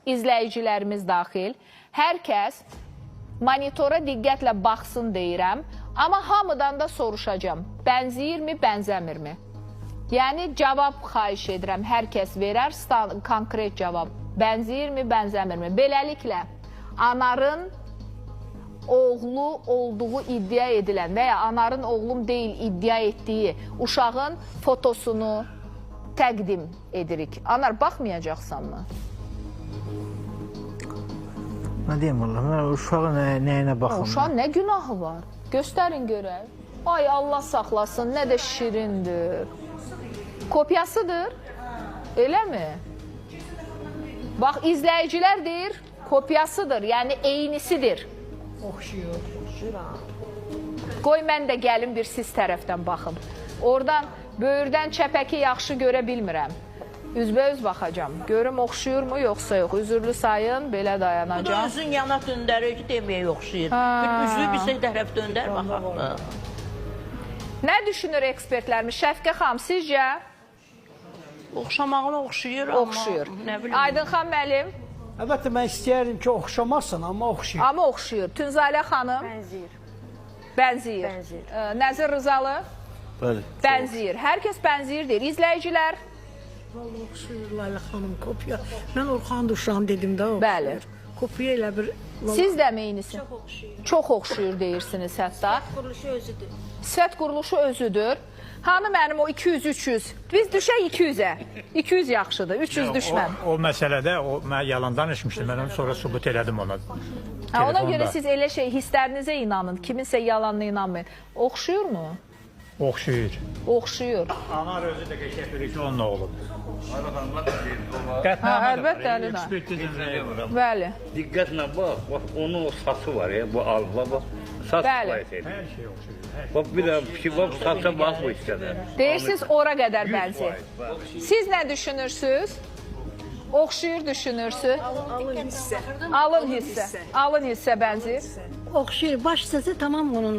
İzləyicilərimiz daxil, hər kəs monitora diqqətlə baxsın deyirəm, amma hamıdan da soruşacağam. Bənzəyirmi, bənzəmirmi? Yəni cavab xahiş edirəm, hər kəs verər konkret cavab. Bənzəyirmi, bənzəmirmi? Beləliklə Anarın oğlu olduğu iddia edilən və ya Anarın oğlum deyil iddia etdiyi uşağın fotosunu təqdim edirik. Anar, baxmayacaqsanmı? Nə deyim vallah, mən uşağın nəyinə baxım? Uşağın nə günahı var? Göstərin görək. Ay Allah saxlasın, nə də şirindir. Kopyasıdır. Eləmi? Bax izləyicilər deyir, kopyasıdır, yəni eynisidir. Oxşuyur. Oxşuyur ha. Qoy mən də gəlim bir siz tərəfdən baxım. Oradan böyürdən çəpəki yaxşı görə bilmirəm. Üzbəüz baxacam. Görüm oxşuyurmu yoxsa yox. Üzürlü sayın, belə Bu da dayanacam. özün yana döndərir ki, deməyə oxşayır. Ha. Bir üzü bir tərəf döndər baxaq da. Nə düşünür ekspertlərimiz? Şəfqə xanım, sizcə? Oxşamağına oxşayır amma Oxşuyur. nə bilim. Aydınxan müəllim, Əlbəttə mən istəyərdim ki, oxşamasın, amma oxşayır. amma oxşuyur. Tünzalə xanım, Bənzəyir. bənzəyir. Bənzəyir. Nəzir Rızalı, Bəli. bənzəyir. Hər kəs bənzəyir deyir. İzləyicilər, Vallahi oxşuyur Layla xanım kopya. Mən Orxan uşağım dedim də oxşuyur. Bəli. Kopya elə bir siz də mi eynisi? Çox oxşuyur. Çox oxşuyur deyirsiniz hətta. Quruluşu özüdür. Sifət quruluşu özüdür. Hanı mənim o 200 300? Biz düşək 200-ə. 200 yaxşıdır. 300 düşməm. O məsələdə o mən yalan danışmışdım. Mən onu sonra sübut elədim ona. Ha, ona Telefonda. görə siz elə şey hisslərinizə inanın. Kiminsə yalanına inanmayın. Oxşuyur mu? Oxşuyur. Oxşuyur. Anar özü də qəşəng bilir ki, onun oğludur. Ha, Qətnamə də əlbəttə, var, Əli dayı. ekspertizm var. Bəli. Diqqətlə bax, bax onun o saçı var ya, bu alba bax. Saç Bəli. kifayət edir. Hər şey oxşuyur. Hər şey. Bax bir dənə pişik bax saça bax bu hissədə. Deyirsiniz ora qədər bənzəyir. Siz nə düşünürsüz? Oxşuyur düşünürsüz. alın hissə. Alın hissə. Alın hissə bənzəyir. Oxşuyur. Baş hissəsi tamam onun.